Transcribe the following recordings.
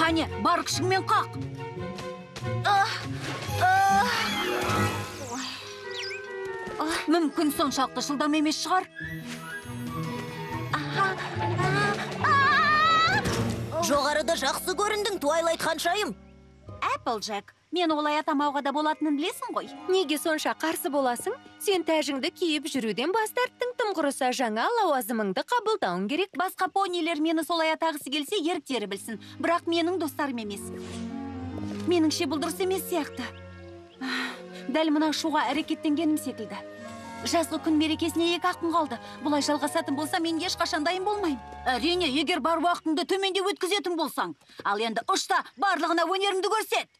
Қане, бар күшіңмен қақ. Мүмкін соншалықты жылдам емес шығар. Жоғарыда жақсы көріндің, Твайлайт ханшайым. Эпплджек, мен олай атамауға да болатынын білесің ғой. Неге сонша қарсы боласың? Сен тәжіңді киіп жүруден бас тарттың, тым құрыса жаңа лауазымыңды қабылдауың керек. Басқа понилер мені солай атағысы келсе, еріктері білсін. Бірақ менің достарым емес. Меніңше бұл дұрыс емес сияқты. Дәл мына шуға әрекеттенгенім секілді. Жазғы күн мерекесіне 2-ақ күн қалды. Бұлай жалғасатын болса, мен ешқашан дайын болмаймын. Әрине, егер бар уақытыңды төменде өткізетін болсаң. Ал енді ұш та барлығына өнерімді көрсет.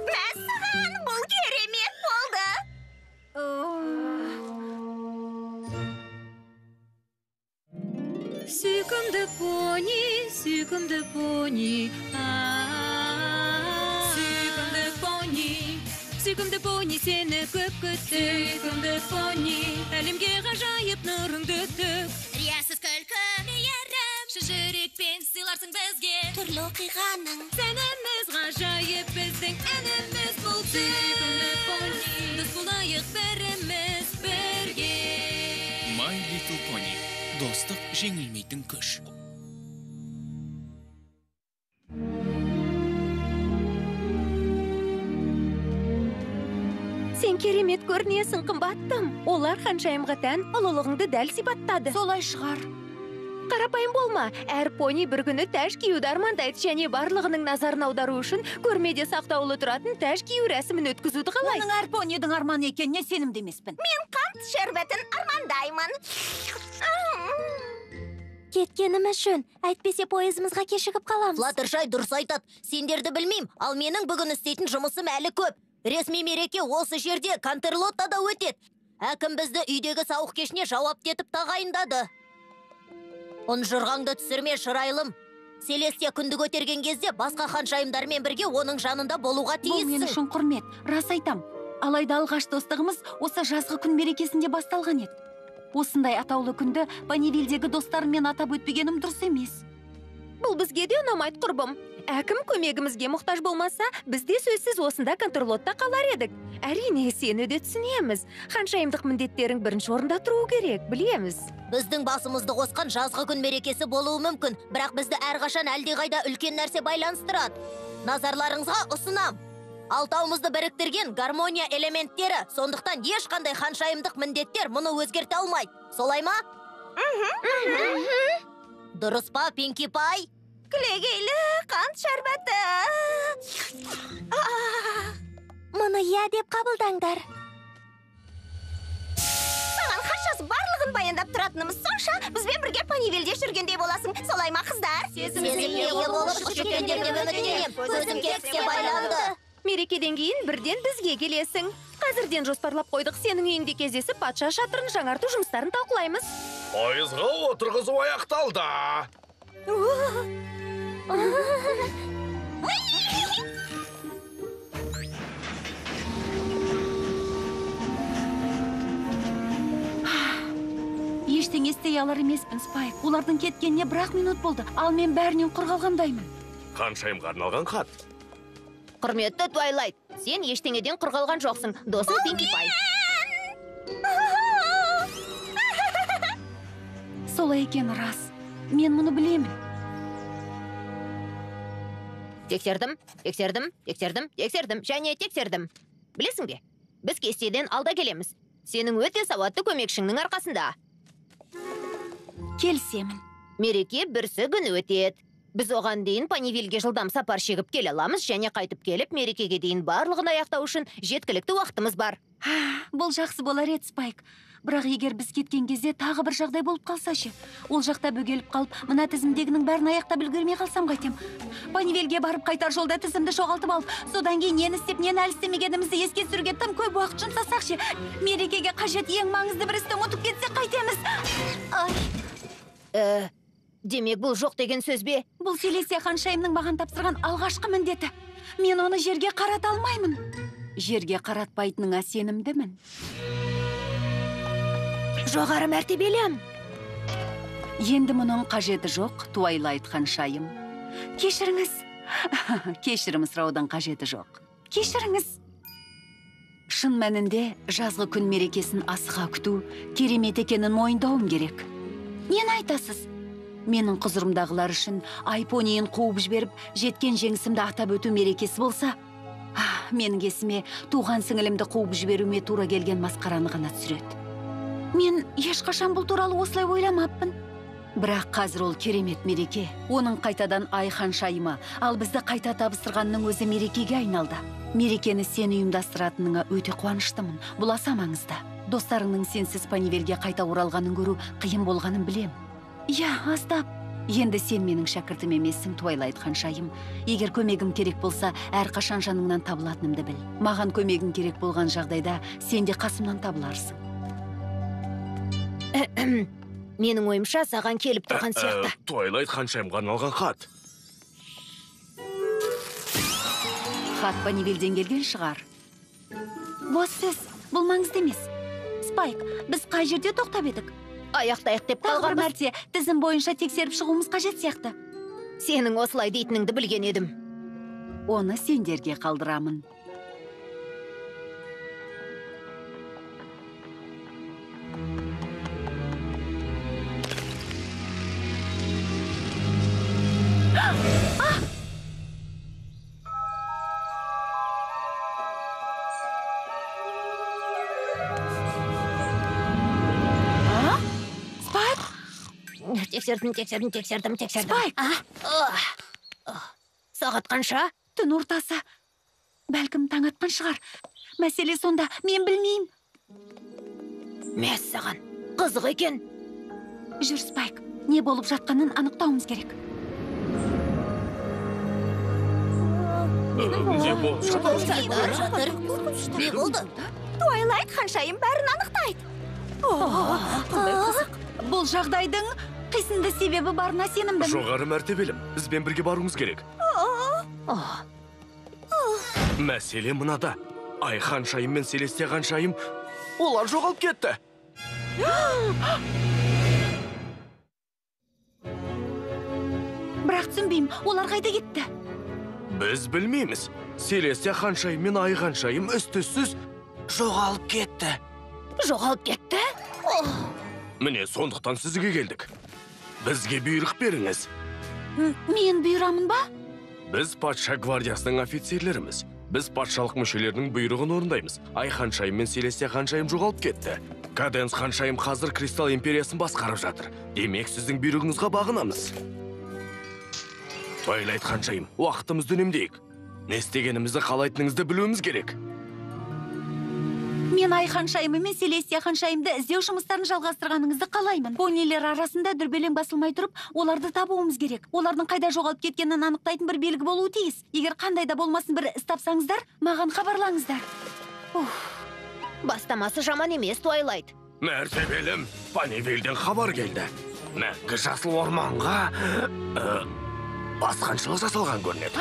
Мәссаған, бұл керемет болды. Сүйкімді пони, сүйкімді пони, сүйкімді пони, сүйкімді пони, сені көп күттік. Сүйкімді пони, әлемге ғажайып нұрыңды төк. Риясыз күлкі, мейірім, шын жүрекпен сыйларсың бізге. Түрлі оқиғаның сәніміз ғажайып, біздің әніміз бұл. Сүйкімді пони, дос болайық бәріміз бірге. My Little Pony. Достық жеңілмейтін күш. Сен керемет көрінесің, қымбаттым. Олар ханшайымға тән ұлылығыңды дәл сипаттады. Солай шығар. Қарапайым болма. Әр пони бір күні тәж киюді армандайды және барлығының назарын аудару үшін көрмеде сақтаулы тұратын тәж кию рәсімін өткізуді қалайды. Оның әр понидің арманы екеніне сенімді емеспін. Мен қант шәрбетін армандаймын. Кеткеніміз жөн, әйтпесе пойызымызға кешігіп қаламыз. Флаттершай дұрыс айтады. Сендерді білмеймін, ал менің бүгін істейтін жұмысым әлі көп. Ресми мереке осы жерде, Кантерлоттада өтеді. Әкім бізді үйдегі сауық кешіне жауапты етіп тағайындады. Ұнжырғаңды түсірме, шырайлым. Селестия күнді көтерген кезде басқа ханшайымдармен бірге оның жанында болуға Бұл мен тиіссің. үшін құрмет, рас айтам. Алайда алғаш достығымыз осы жазғы күн мерекесінде басталған еді. Осындай атаулы күнді Понивильдегі достарыммен атап өтпегенім дұрыс емес. Бұл бізге де ұнамайды, құрбым. Әкім көмегімізге мұқтаж болмаса, біз де сөзсіз осында Кантерлотта қалар едік. Әрине, сені де түсінеміз. Ханшайымдық міндеттерің бірінші орында тұруы керек, білеміз. Біздің басымызды қосқан жазғы күн мерекесі болуы мүмкін, бірақ бізді әрқашан әлдеқайда үлкен нәрсе байланыстырады. Назарларыңызға ұсынам. Алтауымызды біріктірген гармония элементтері, сондықтан ешқандай ханшайымдық міндеттер мұны өзгерте алмайды. Солай ма? Дұрыс па, Пинки Пай? Күлегейлі қант шәрбәті. Мұны иә деп қабылдаңдар. Саған хат жазып барлығын баяндап тұратынымыз сонша, бізбен бірге Понивильде жүргендей боласың. Солай ма, қыздар? Сезімге ие болып ұшып кетер деп үміттенемін. Көзім кекске байланды. Мерекеден кейін бірден бізге келесің. Қазірден жоспарлап қойдық, сенің үйіңде кездесіп патша шатырын жаңарту жұмыстарын талқылаймыз. Пойызға отырғызу аяқталды. Ештеңе істей алар емеспін, Спайк. Олардың кеткеніне бір-ақ минут болды, ал мен бәрінен құр қалғандаймын. Ханшайымға арналған хат. Құрметті Твайлайт, сен ештеңеден құр қалған жоқсың. Досың Пинки Пай. Солай екен, рас. Мен мұны білемін. Тексердім, тексердім, тексердім, тексердім және тексердім. Білесің бе? Біз кестеден алда келеміз. Сенің өте сауатты көмекшіңнің арқасында. Келісемін. Мереке бүрсі күні өтеді. Біз оған дейін Понивильге жылдам сапар шегіп келе аламыз және қайтып келіп мерекеге дейін барлығын аяқтау үшін жеткілікті уақытымыз бар. Бұл жақсы болар еді, Спайк. Бірақ егер біз кеткен кезде тағы бір жағдай болып қалса ше? Ол жақта бөгеліп қалып, мына тізімдегінің бәрін аяқтап үлгермей қалсам қайтем. Понивельге барып қайтар жолда тізімді жоғалтып алып, содан кейін нені істеп, нені әлі істемегенімізді еске түсіруге тым көп уақыт жұмсасақ ше? Мерекеге қажет ең маңызды бір істі ұмытып кетсек қайтеміз? Ай. Демек, бұл жоқ деген сөз бе? Бұл Селестия ханшайымның маған тапсырған алғашқы міндеті. Мен оны жерге қарата алмаймын. Жерге қаратпайтыныңа сенімдімін. Жоғары мәртебелім. Енді мұның қажеті жоқ, Твайлайт ханшайым. Кешіріңіз. Кешірім сұраудың қажеті жоқ. Кешіріңіз. Шын мәнінде жазғы күн мерекесін асыға күту керемет екенін мойындауым керек. Нені айтасыз? Менің құзырымдағылар үшін Айпонийін қуып жіберіп, жеткен жеңісімді атап өту мерекесі болса, менің есіме туған сіңілімді қуып жіберуіме тура келген масқараны ғана түсіреді. Мен ешқашан бұл туралы осылай ойламаппын. Бірақ қазір ол керемет мереке. Оның қайтадан Ай ханшайымы, ал бізді қайта табыстырғанның өзі мерекеге айналды. Мерекені сен ұйымдастыратыныңа өте қуаныштымын. Бұл аса маңызды. Достарыңның сенсіз Понивельге қайта оралғанын көру қиын болғанын білем. Иә, аздап. Енді сен менің шәкіртім емессің, Твайлайт ханшайым. Егер көмегім керек болса, әрқашан жаныңнан табылатынымды біл. Маған көмегің керек болған жағдайда сен де қасымнан табыларсың. Менің ойымша саған келіп тұрған сияқты. Твайлайт ханшайымға арналған хат. Хат Понивельден келген шығар. Бос сөз, бұл маңызды емес. Спайк, біз қай жерде тоқтап едік? Аяқтайық деп Тағы бір қалғанбыз. мәрте тізім бойынша тексеріп шығуымыз қажет сияқты. Сенің осылай дейтініңді білген едім. Оны сендерге қалдырамын. Спайк? Тексердім, тексердім, тексердім, тексердім. Спайк! Сағат қанша? Түн ортасы. Бәлкім таң атқан шығар. Мәселе сонда, мен білмеймін. Мәссаған, қызық екен. Жүр, Спайк, не болып жатқанын анықтауымыз керек. Не болып жатыр? Не болды? Твайлайт ханшайым бәрін анықтайды. Қандай қызық. Бұл жағдайдың қисынды себебі барына сенімдімін. Жоғары мәртебелім, бізбен бірге баруыңыз керек. Мәселе мынада. Ай ханшайым мен Селестия ханшайым, олар жоғалып кетті. Бірақ түсінбеймін, олар қайда кетті? Біз білмейміз. Селестия ханшайым мен Ай ханшайым із-түзсіз жоғалып кетті. Жоғалып кетті? Міне, сондықтан сізге келдік. Бізге бұйрық беріңіз. Мен бұйырамын ба? Біз патша гвардиясының офицерлеріміз. Біз патшалық мүшелерінің бұйрығын орындаймыз. Ай ханшайым мен Селестия ханшайым жоғалып кетті. Каденс ханшайым қазір Кристалл империясын басқарып жатыр. Демек, сіздің бұйрығыңызға бағынамыз. Твайлайт ханшайым, уақытымызды үнемдейік. Не істегенімізді қалайтыныңызды білуіміз керек. Мен Ай ханшайымы мен Селестия ханшайымды іздеу жұмыстарын жалғастырғаныңызды қалаймын. Понилер арасында дүрбелең басылмай тұрып, оларды табуымыз керек. Олардың қайда жоғалып кеткенін анықтайтын бір белгі болуы тиіс. Егер қандай да болмасын бір іс тапсаңыздар, маған хабарлаңыздар. Бастамасы жаман емес, Твайлайт. Мәртебелім, Понивельден хабар келді. Мәңгі жасыл орманға басқыншылық жасалған көрінеді.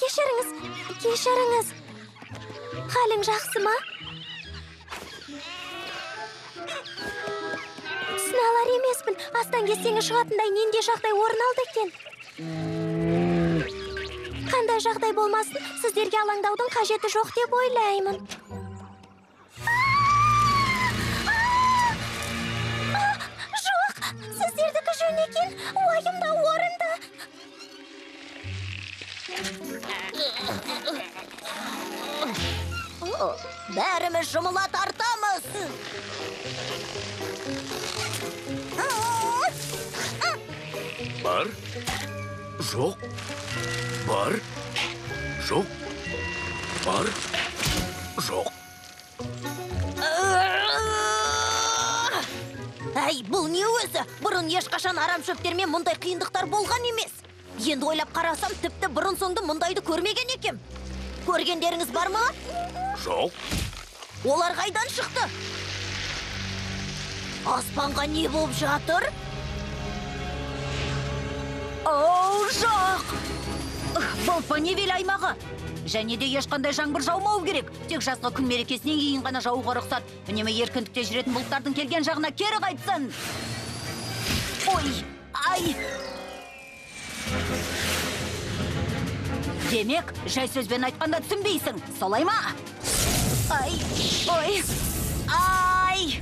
Кешіріңіз, кешіріңіз. Халің жақсы ма? Түсіне алар емеспін. Астан кестеңі шығатындай нендей жағдай орын алды екен? Қандай жағдай болмасын, сіздерге алаңдаудың қажеті жоқ деп ойлаймын. Жоқ, сіздердікі жөн екен, уайымдау орынды. Бәріміз жұмыла тартамыз. Бар, жоқ, бар, жоқ, бар, Әй, бұл не өзі? Бұрын ешқашан арам шөптермен мұндай қиындықтар болған емес. Енді ойлап қарасам, тіпті бұрын соңды мұндайды көрмеген екем. Көргендеріңіз бар ма? Жоқ. Олар қайдан шықты? Аспанға не болып жатыр? Оу, жоқ! Бұл Понивиль аймағы. Және де ешқандай жаңбыр жаумау керек. Тек жазғы күн мерекесінен кейін ғана жауға рұқсат. Үнемі еркіндікте жүретін бұлттардың келген жағына кері қайтсын. Ой, ай! Демек, жай сөзбен айтқанда түсінбейсің. Солай ма? Ай, ой, ай!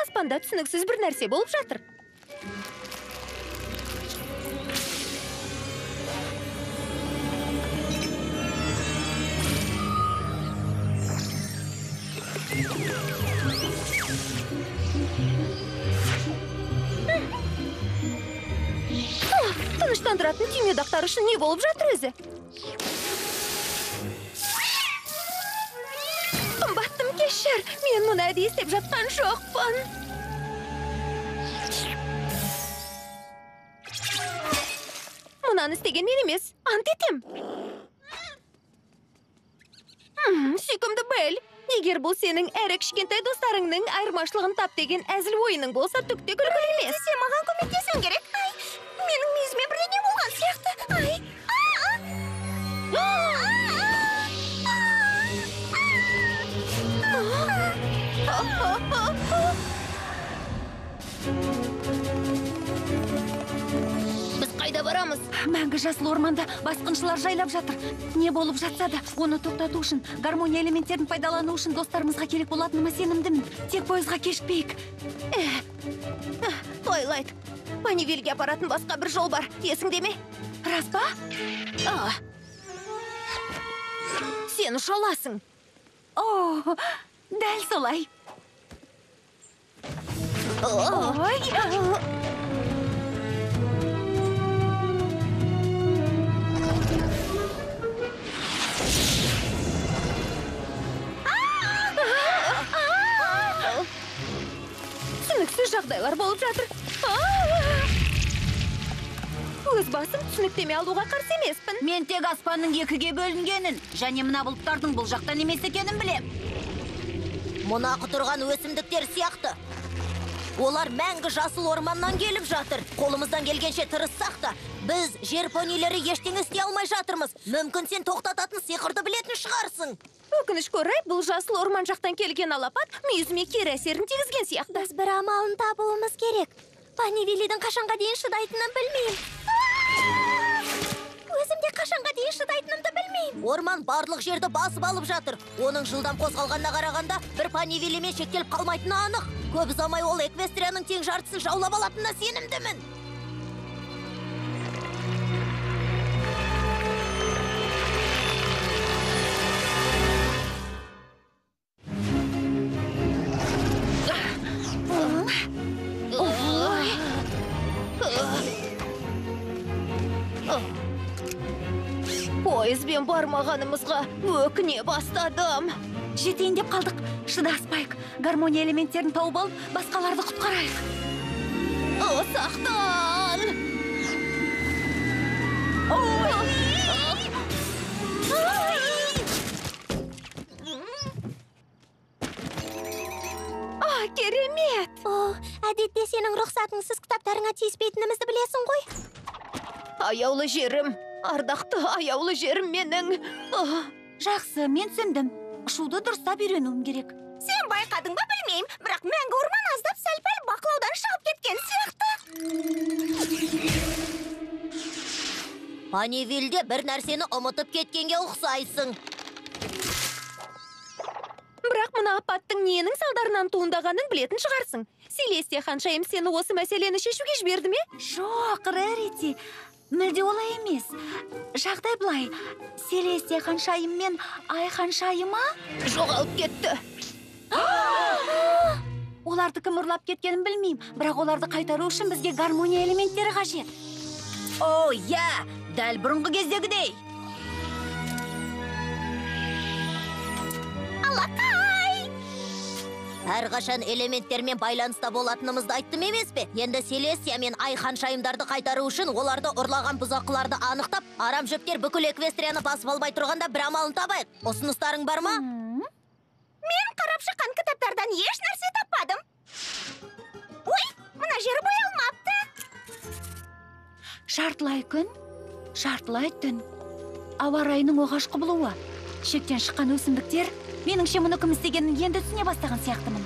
Аспанда түсініксіз бір нәрсе болып жатыр. Тыныштандыратын түймедақтар үшін не болып жатыр өзі? Қымбаттым, кешір, мен мұны әдейі істеп жатқан жоқпын. Мынаны істеген мен емес, ант етем. Сүйкімді Белл, егер бұл сенің әрі кішкентай достарыңның айырмашылығын тап деген әзіл ойының болса, түк те күлкілі емес. Сен маған көмектесуің керек. Ай, менің мүйізіме бірдеңе болған сияқты. Ай, Біз қайда барамыз? Мәңгі жасыл орманда басқыншылар жайлап жатыр. Не болып жатса да, оны тоқтату үшін, гармония элементтерін пайдалану үшін достарымызға керек болатыныма сенімдімін. Тек пойызға кешікпейік. Твайлайт, Понивильге апаратын басқа бір жол бар. Есіңде ме? Рас па? Сен ұша аласың. О, дәл солай. Ой! Түсініксіз жағдайлар болып жатыр. Өз басым түсініктеме алуға қарсы емеспін. Мен тек аспанның екіге бөлінгенін және мына бұлттардың бұл жақтан емес екенін білем. Мына құтырған өсімдіктер сияқты. Олар мәңгі жасыл орманнан келіп жатыр. Қолымыздан келгенше тырыссақ та, біз жер понилері ештеңе істей алмай жатырмыз. Мүмкін сен тоқтататын сиқырды білетін шығарсың. Өкінішке орай, бұл жасыл орман жақтан келген алапат мүйізіме кері әсерін тигізген сияқты. Біз бір амалын табуымыз керек. Понивиллидің қашанға дейін шыдайтынын білмеймін. Өзім де қашанға дейін шыдайтынымды білмеймін. Орман барлық жерді басып алып жатыр. Оның жылдам қозғалғанына қарағанда бір Понивиллимен шектеліп қалмайтыны анық. Көп ұзамай ол Эквестрияның тең жартысын жаулап алатынына сенімдімін. Пойызбен бармағанымызға өкіне бастадым. Жетейін деп қалдық. Шыдаспайық. Гармония элементтерін тауып алып, басқаларды құтқарайық. Сақтан! Керемет! О, әдетте сенің рұқсатыңсыз кітаптарыңа тиіспейтінімізді білесің ғой. Аяулы жерім, ардақты аяулы жерім менің. Жақсы, мен түсіндім. Ұшуды дұрыстап үйренуім керек. Сен байқадың ба білмеймін, бірақ мәңгі орман аздап сәл-пәл бақылаудан шығып кеткен сияқты. Понивиллде бір нәрсені ұмытып кеткенге ұқсайсың. Бірақ мына апаттың ненің салдарынан туындағанын білетін шығарсың. Селестия ханшайым сені осы мәселені шешуге жіберді ме? Жоқ, Рарити, мүлде олай емес. Жағдай былай. Селестия ханшайым мен Ай ханшайыма жоғалып кетті. Оларды кім ұрлап кеткенін білмеймін, бірақ оларды қайтару үшін бізге гармония элементтері қажет. О, иә, дәл бұрынғы кездегідей. Алақай! Әрқашан элементтермен байланыста болатынымызды айттым емес пе? Енді Селестия мен Ай ханшайымдарды қайтару үшін оларды ұрлаған бұзақыларды анықтап, арам жөптер бүкіл Эквестрияны басып алмай тұрғанда бір амалын табайық. Ұсыныстарың бар ма? Мен қарап шыққан кітаптардан еш нәрсе таппадым. Ой, мына жері боялмапты. Жартылай күн, жартылай түн. Ауа райының оғаш құбылуы. Шектен шыққан өсімдіктер. Меніңше мұны кім істегенін енді түсіне бастаған сияқтымын.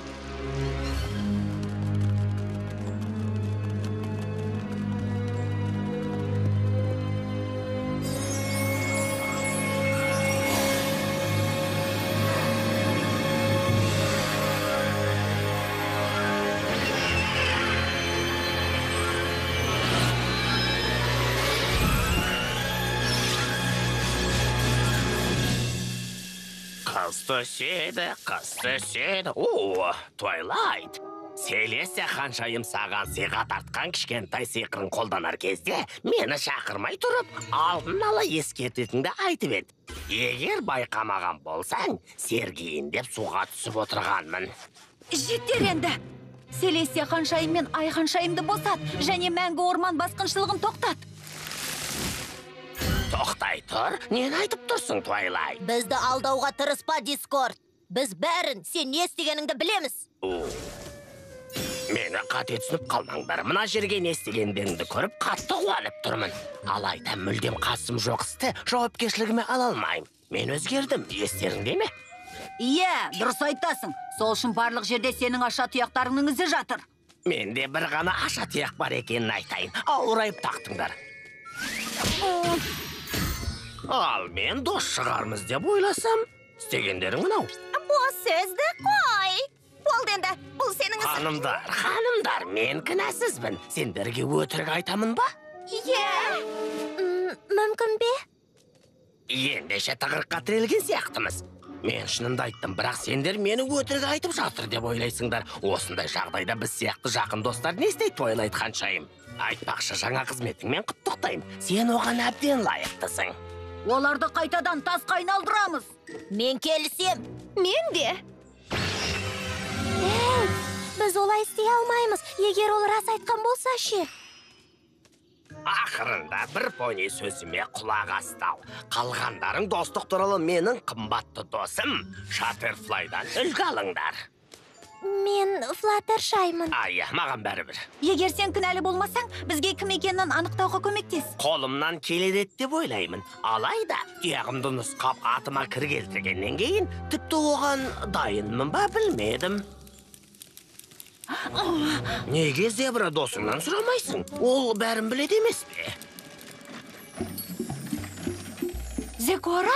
Қыз түседі, қыз түседі. О, Твайлайт. Селестия ханшайым саған сыйға тартқан кішкентай сиқырын қолданар кезде мені шақырмай тұрып, алдын ала ескертетінді айтып еді. Егер байқамаған болсаң, сергейін деп суға түсіп отырғанмын. Жетер енді. Селестия ханшайым мен Ай ханшайымды босат және мәңгі орман басқыншылығын тоқтат. Тоқтай тұр, нені айтып тұрсың, Твайлайт? Бізді алдауға тырыспа, Дискорд. Біз бәрін, сен не істегеніңді білеміз. Мені қате түсініп қалмаңдар. Мына жерге не істегендеріңді көріп қатты қуанып тұрмын. Алайда мүлдем қатысым жоқ істі жауапкершілігіме ала алмаймын. Мен өзгердім, естеріңде ме? Иә, дұрыс айтасың. Сол үшін барлық жерде сенің аша тұяқтарыңның ізі жатыр. Менде бір ғана аша тұяқ бар екенін айтайын. Ауырайып тақтыңдар. Ал мен дос шығармыз деп ойласам, істегендерің мынау. Бос сөзді қой. Болды енді, бұл сенің ісің. Ханымдар, ханымдар, мен кінәсізбін. Сендерге өтірік айтамын ба? Иә. Мүмкін бе? Ендеше тығырыққа тірелген сияқтымыз. Мен шынымды айттым, бірақ сендер мені өтірік айтып жатыр деп ойлайсыңдар. Осындай жағдайда біз сияқты жақын достар не істейді, Твайлайт ханшайым? Айтпақшы, жаңа қызметіңмен құттықтаймын. Сен оған әбден лайықтысың. Оларды қайтадан тасқа айналдырамыз. Мен келісем. Мен де. Ей, біз олай істей алмаймыз. Егер ол рас айтқан болса ше? Ақырында бір пони сөзіме құлақ асты. Қалғандарың достық туралы менің қымбатты досым Шаттерфлайдан үлгі алыңдар. Мен Флаттершаймын. Ай, маған бәрібір. Егер сен кінәлі болмасаң, бізге кім екенін анықтауға көмектес. Қолымнан келер еді деп ойлаймын. Алайда тұяғымды нұсқап атыма кір келтіргеннен кейін тіпті оған дайынмын ба білмедім. Неге зебра досыңнан сұрамайсың? Ол бәрін біледі емес пе? Зекора?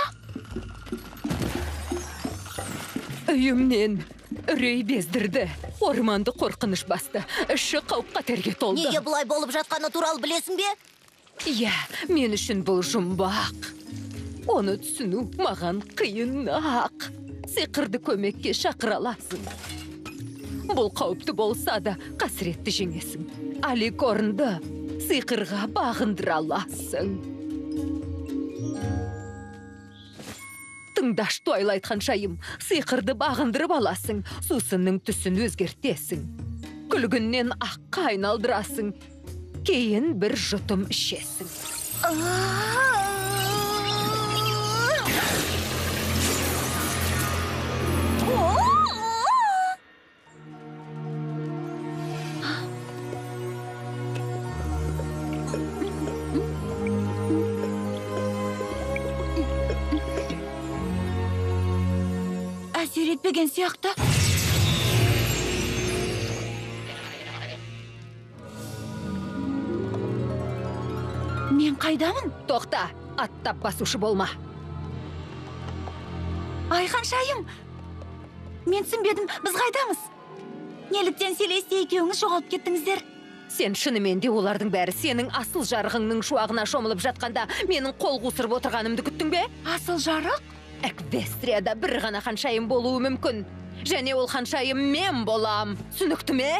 Үйімнен үрей бездірді. Орманды қорқыныш басты. Іші қауіп-қатерге толды. Неге бұлай болып жатқаны туралы білесің бе? Иә, мен үшін бұл жұмбақ. Оны түсіну маған қиын-ақ. Сиқырды көмекке шақыра аласың. Бұл қауіпті болса да қасіретті жеңесің. Аликорнды сиқырға бағындыра аласың. Тыңдаш, Твайлайт ханшайым, сиқырды бағындырып аласың, сусынның түсін өзгертесің. Күлгіннен аққа айналдырасың, кейін бір жұтым ішесің. Әсер етпеген сияқты. Мен қайдамын? Тоқта, аттап басушы болма. Ай, ханшайым, мен түсінбедім, біз қайдамыз? Неліктен Селестия екеуіңіз жоғалып кеттіңіздер? Сен шынымен де олардың бәрі сенің асыл жарығыңның шуағына шомылып жатқанда менің қол қусырып отырғанымды күттің бе? Асыл жарық? Эквестрияда бір ғана ханшайым болуы мүмкін. Және ол ханшайым мен болам. Түсінікті ме?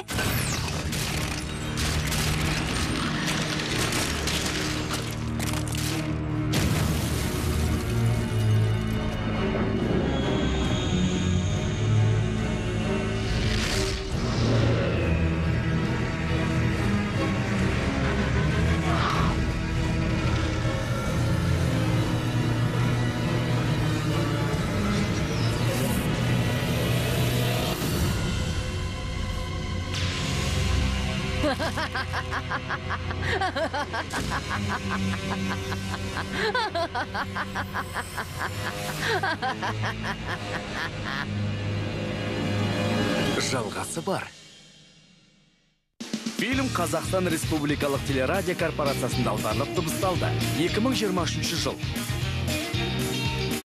Жалғасы бар. Фильм Қазақстан Республикалық телерадио корпорациясында аударылып дыбысталды. 2023 жыл.